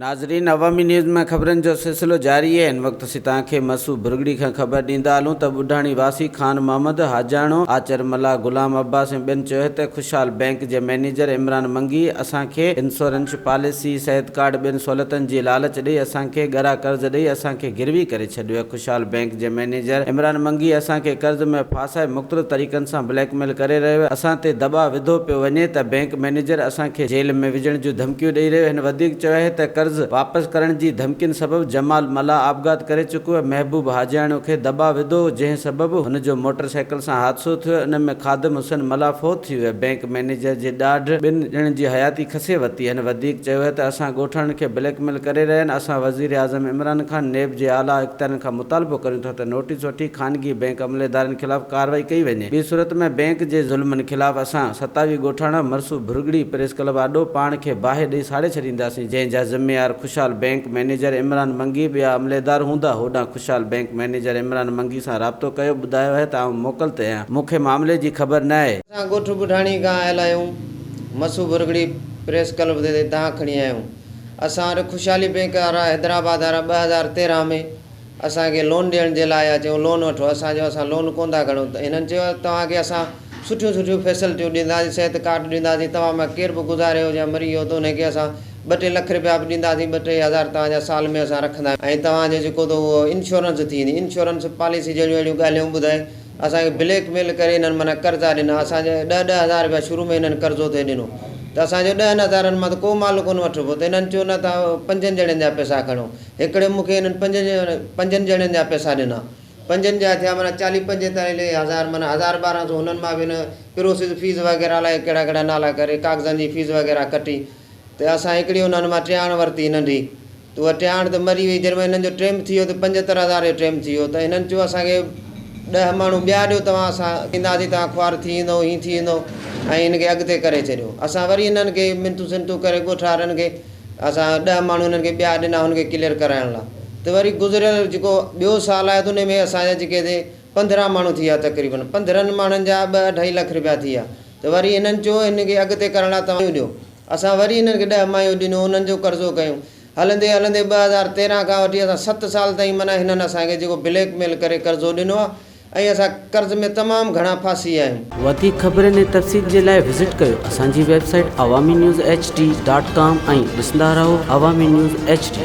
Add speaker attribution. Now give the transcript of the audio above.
Speaker 1: ناظرين عوامي نيوز ۾ خبرن جو سلسلو جاري آهي هن وقت اسين توهان کي مسو ڀرڳڙي کان خبر ڏيندا هلون ته ٻڍاڻي واسي خان محمد حاجاڻو، آچر ملاح، غلام عباس ۽ ٻين چيو ته خوشحال بئنڪ جي مئنيجر عمران منگي اسان کي انسورنش پاليسي، صحت ڪارڊ ٻين سهولتن جي لالچ ڏئي اسان کي ڳرا قرض ڏئي اسان کي گروي ڪري ڇڏيو آهي خوشحال بئنڪ جي مئنيجر عمران منگي اسان کي قرض ۾ ڦاسائي مختلف طريقن سان بليڪ ميل ڪري رهيو آهي اسان تي دٻاء وڌو پيو وڃي ته بئنڪ مئنيجر اسان کي جيل ۾ وجهڻ جون ڌمڪيون ڏئي رهيو هن وڌيڪ چيو آهي ته قرض واپس ڪرڻ جي ڌمڪين سبب جمال ملاح آپگهات ڪري چڪو آهي محبوب حاجياڻو کي دٻاء وڌو جنهن سبب هن جو موٽر سائيڪل سان حادثو ٿيو ان ۾ خادم حسين ملاح فوت ٿي ويو بئنڪ مئنيجر جي ڏاڍ ٻن ڄڻن جي حياتي کسي ورتي هن وڌيڪ چيو آهي ته اسان ڳوٺاڻن کي بليڪ ميل ڪري رهيا آهن اسان وزيراعظم عمران خان نيب جي اعليٰ اختيارين کان مطالبو ڪريون ٿا ته نوٽيس وٺي خانگي بئنڪ عمليدارن خلاف ڪارروائي ڪئي وڃي، ٻي صورت ۾ بئنڪ جي ظلمن خلاف اسان 27 ڳوٺاڻا مرسو ڀرڳڙي پريس ڪلب آڏو پاڻ کي باهه ڏئي ساڙي ڇڏينداسين، جنهن جا ذميوار خوشحال بئنڪ مئنيجر عمران منگي ٻيا عمليدار هوندا، هوڏانهن خوشحال بئنڪ مئنيجر عمران منگي سان رابطو ڪيو ٻڌايو آهي ته آئون موڪل تي آهيان مون کي معاملي جي خبر نه آهي.
Speaker 2: اسان ڳوٺ ٻڍاڻي کان آيل آهيون، مسو ڀرڳڙي پريس ڪلب تي دانهن کڻي آيا آهيون، اسان وٽ خوشحالي بئنڪ وارا حيدرآباد وارا 2013 ۾ اسان کي لون ڏيڻ جي لاء آيا چيائون لون وٺو اسان چيو اسان لون ڪونه ٿا کڻون ته هنن چيو توهان کي اسان سٺيون سٺيون فيسلٽيون ڏينداسين صحت ڪارڊ ڏينداسين توهان مان ڪير به گذاري ويو يا مري ويو ته انهي کي اسان ٻه ٽي لک رپيا به ڏينداسين ٻه ٽي هزار توهان جا سال ۾ اسان رکندا ۽ توهان جو جيڪو ته اهو انشورنس ٿي ويندي انشورنس پاليسي جهڙيون اهڙيون ڳالهيون ٻڌائي اسان کي بليڪ ميل ڪري هنن معنيٰ قرضا ڏنا اسان جا ڏهه ڏهه هزار رپيا شروع ۾ هنن قرضو ٿي ڏنو ته اسان جو ڏهن هزارن مان ته ڪو مال ڪونه وٺبو ته هنن چيو نه توهان پنجن ڄڻن جا پئسا کڻو هڪڙي مون کي هنن پنجن ڄڻن جا پئسا ڏنا. پنجن جا ٿيا معنيٰ چاليهه پنجيتاليهه هزار معنيٰ 1200 هنن مان به هن پروسز فيس وغيره الائي ڪهڙا ڪهڙا نالا ڪري ڪاغذن جي فيس وغيره ڪٽي ته اسان هڪڙي انهن مان ٽياڻ ورتي ننڍي ته اها ٽياڻ ته مري وئي جڏهن هنن جو ٽيم ٿي ويو ته 75 هزار جو ٽيم ٿي ويو ته هنن چيو اسان کي ڏهه ماڻهو ٻيا ڏيو توهان اسان ڏينداسين توهان خوار ٿي ويندؤ هين ٿي ويندؤ ۽ هن کي اڳتي ڪري ڇڏيو اسان وري هنن کي منتون سنتون ڪري ڳوٺ وارن کي اسان ڏهه ماڻهو هنن کي ٻيا ڏنا هن کي ڪليئر ڪرائڻ لا ته وري گذريل جيڪو ٻيو سال آيو ته ان ۾ اسان جا جيڪي سي 15 ماڻهو ٿي ويا تقريبن 15 ماڻهن جا ٻه اڍائي لک رپيا ٿي ويا ته وري هنن چيو هن کي اڳتي ڪرڻ لا توهان ڏيو اسان وري هنن کي ڏهه مايون ڏنيون انهن جو قرضو ڪيون هلندي هلندي 2013 کان وٺي اسان ست سال تائين معنيٰ هنن اسان کي جيڪو بليڪ ميل ڪري قرضو ڏنو آهي ۽ اسان قرض ۾ تمام گهڻا ڦاسي ويا آهيون.
Speaker 1: وڌيڪ خبرن ۽ تفصيل جي لاء وزٽ ڪيو اسان جي website Awami news H D dot com ۽ ڏسندا رهو عوامي نيوز ايڇ ڊي.